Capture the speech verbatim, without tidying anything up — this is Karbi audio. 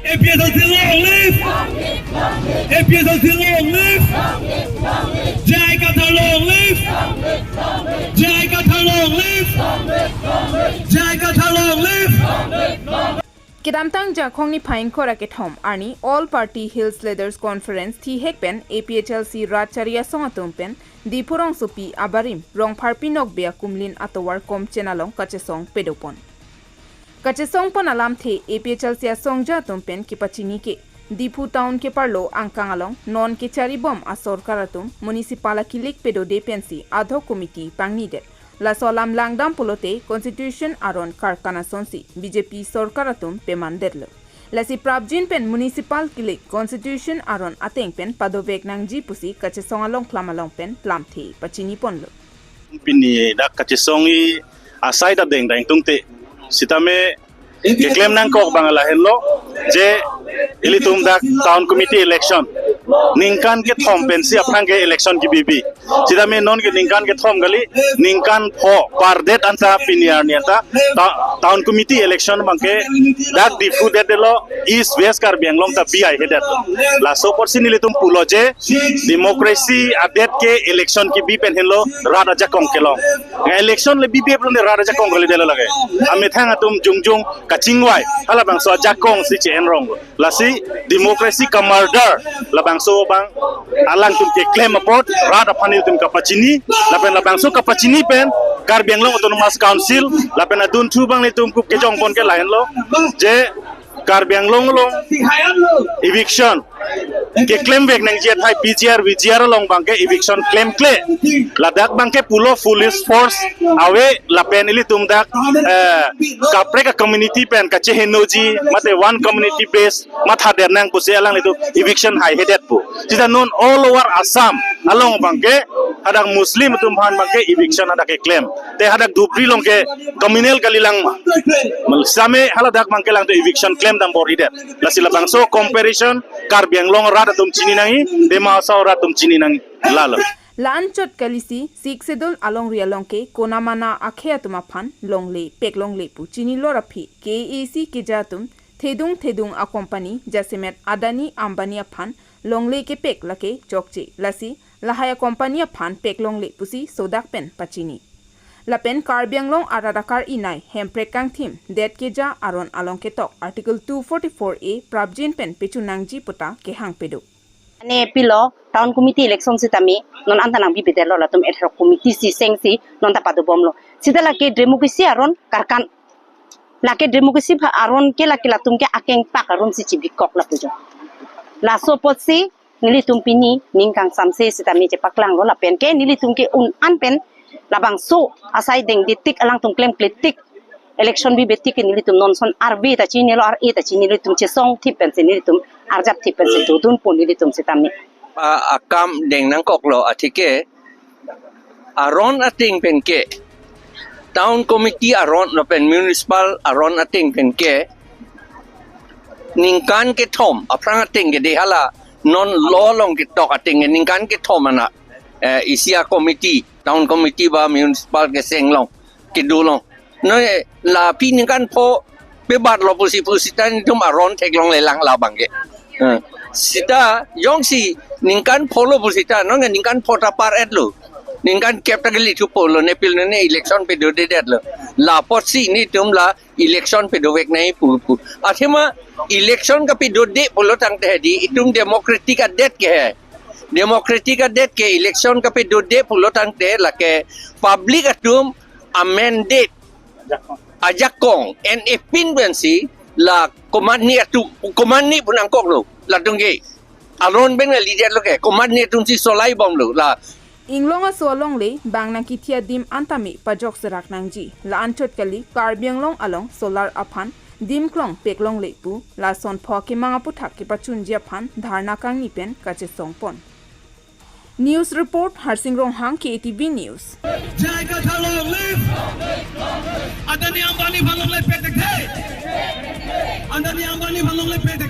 A P H L C long live! A P H L C long live! J I Kathar long live! J I Kathar long live! J I Kathar long live! Kedamtang Jakhong niphai ingkoi ra kethom arni All Party Hills Leaders Conference thihek pen A P H L C rat chari asong atum pen Diphu rongsopi abarim Rongpharpi Nokbe akumlin atovar Komchen along kachesong pedopon. Kachesongpon alamthe A P H L C asongja atum pen kepachini ke Diphu town keparlo angkang along non kecharibom asorkar atum municipal akilik pedode pensi ad hoc committee pangnidet. Laso alam langdam pulote Constitution aron karkan asonsi B J P sorkar atum pemandetlo. Lasi prapjin pen municipal kilik Constitution aron ateng pen padovek nangji pusi kachesong along klam along pen lamthe pachiniponlo. Pini dak kachesong-i asai ta dengdang tungte. Sitame keklem nangkok abang lahenlo je ilitum dak town committee election ningkan kethom pensi aphrang ke election kebibi. Sitame non ke ningkan kethom kali, ningkan pho pardet anta pini arni anta ta-, town committee election abang ke dak Diphu detdelo, East West Karbi Anglong ta bi haihedet. Laso apotsi nelitum pulo je democracy adet ke election kebi pen henlo rat ajakong kelong. Nang election le bibi pulote rat ajakong kalidetlo lake. Amethang atum jongjong kachingvai, halabangso ajakong si che-enrong. Lasi democracy ka-murder, labangso abang alangtum keklem apot rat aphan ilitum kapachini, lapen labangso kapachini pen Karbi Anglong Autonomous Council lapen adunthu abang ilitum kup kejongpon ke lahenlo je Karbi Anglong along eviction keklemvek nangji athai P G R, V G R along abang ke eviction klemkle. Ladak abang ke pulo police force ave lapen ilitum dak, eh, kaprek a-community pen kachehenoji mate one community base matha dernang pusi alanglitum eviction haihedetpo. Sita non all over Assam along abang ke hadak Muslim atum aphan abang ke eviction hadak keklem. Te hadak Dhubri along ke communal kalilang ma. Sitame haladak abang ke alangtum eviction klemdam bor-idet. Lasi labangso comparison Karbi Anglong rat atum chini nangji, Dima Hasao rat atum chini nangji. Lalo. La-anchot kalisi Sixth Schedule alongri along ke konamana akhei atum aphan longle, peklongle pu chinilo ra aphi K A A C keja atum thedung thedung a-company jasemet Adani Ambani aphan longle kepek lake chokche, lasi lahai a-company aphan peklongle pusi sodak pen pachini. Lapen Karbi Anglong arat akar-inai hemprek kangthim det keja aron along ketok Article two forty-four A prapjin pen pechu nangji puta kehang pedo. Ane pilo town committee election sitame non anta nangbi bidetlo, latum ad hoc committee si sengsi non ta padobomlo. Sita lake democracy aron karkan, lake democracy pha aron ke lake latum ke akeng pak aron si chibikok lapu jo. Laso apotsi nelitum pini ning kangsamse sitame chepaklanglo lapen ke nelitum ke un-an pen labangso asai dengdetik alangtum klemkletik election bibetik ke nelitum non ason arve ta chinilo, ar-e ta chinilo, nelitum chesongthip pensi nelitum arjapthip pensi dodunpo nelitum sitame. A, akam deng nangkoklo atheke aron ateng pen ke, town committee aron lapen municipal aron ateng pen ke ningkan kethom aphrang ateng ke de hala non law along ketok ateng ke ningkan kethom ana, eh, isi a-committee, town committee ba municipal keseng along kedo along. Non, eh, la aphi ningkan pho pebatlo pusi pusita nelitum aron theklonglelang labang ke. Eh, sita jongsi ningkan pholo pusita, non ningkan pho ta par-etlo. Ningkan kep ta kali thupo lo, nepil nene election pedodedetlo. La apotsi nelitum la election pedovek nangji pu pu. Athema election kapedode pulo tangte di, itum democratic adet ke he. Democratic adet ke election kapedode pulo tangte lake public atum a-mandate ajakong en-e pin pensi la komatne atum, komatne pu nangkoklo, latum ke aron pen kalidetlo ke, komatne atum si solaibomlo la. Inglong aso alongle bang nangkithi adim anta me pajok serak nangji. La-anchot kali Karbi Anglong along solar aphan dim klong peklongle pu lason pho kemang aputhak kepachunji aphan dharna kangni pen kachesongpon. News report, Harsing Ronghang, K A T V News. J I Kathar long live! Adani Ambani aphan longle pek thekthe! Adani Ambani aphan longle pek thekthe!